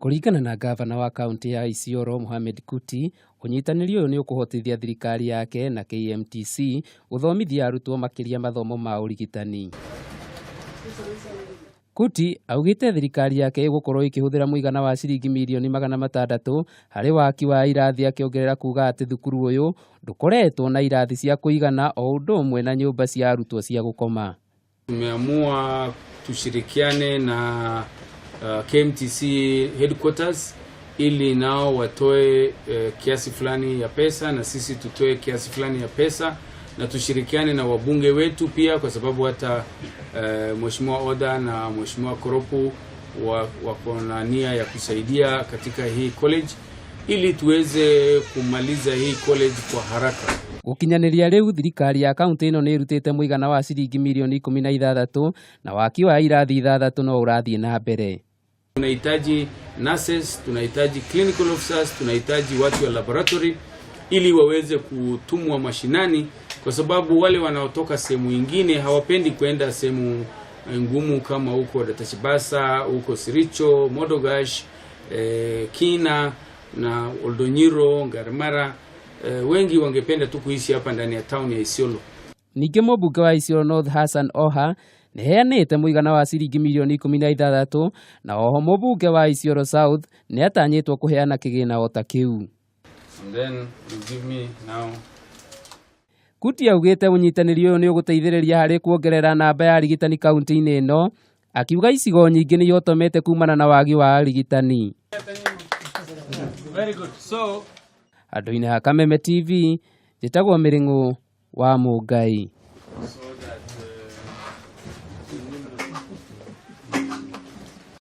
Kũringana na ngavana wa kaũntĩ ya Isiolo Mohamed Kuti, ũnyitanĩri ũyũ nĩ ũkũhotithia thirikari yake na KMTC gũthomithia arutwo makĩria mathomo ma ũrigitani. Kuti augĩte thirikari yake ĩgũkorwo ĩkĩhũthĩra mũigana wa ciringi mirioni 600 harĩ waki wa irathi, akĩongerera kuga atĩ thukuru ũyũ ndũkoretwo na irathi cia kũigana o ũndũ ũmwe na nyũmba cia arutwo cia gũkoma. Tumeamua tushirikiane na KMTC headquarters ili nao watoe kiasi fulani ya pesa na sisi tutoe kiasi fulani ya pesa na tushirikiane na wabunge wetu pia, kwa sababu hata Mheshimiwa Oda na Mheshimiwa Koropu wako na nia ya kusaidia katika hii college ili tuweze kumaliza hii college kwa haraka. Gũkinyanĩria rĩu, thirikari ya kaũntĩ ĩno nĩ ĩrutĩte mũigana wa ciringi mirioni 16 na waki wa irathi ithathatũ no ũrathiĩ na mbere. Tunahitaji nurses, tunahitaji clinical officers, tunahitaji watu wa laboratory ili waweze kutumwa mashinani, kwa sababu wale wanaotoka sehemu ingine hawapendi kwenda sehemu ngumu kama huko Datasibasa, huko Siricho, Modogash, Kina na Oldonyiro, Ngarmara. Wengi wangependa tu kuishi hapa ndani ya town ya Isiolo. Ningĩ mũmbunge wa Isiolo North Hassan Oha nĩheanĩte mũigana wa ciringi mirioni 16 na oho mũmbunge wa Isiolo South nĩ atanyĩtwo kũheana kĩgĩna o ta kĩu. And then you give me now. Kuti augĩte ũnyitanĩri ũyũ nĩ ũgũteithĩrĩria harĩ kuongerera namba ya arigitani kaunti-inĩ ĩno, akiuga icigo nyingĩ nĩ ihotomete kumana na wagi wa arigitani. Very good. So Handũ-inĩ ha Kameme TV, njĩtagwo Mĩrĩng'ũ wa Mũngai. So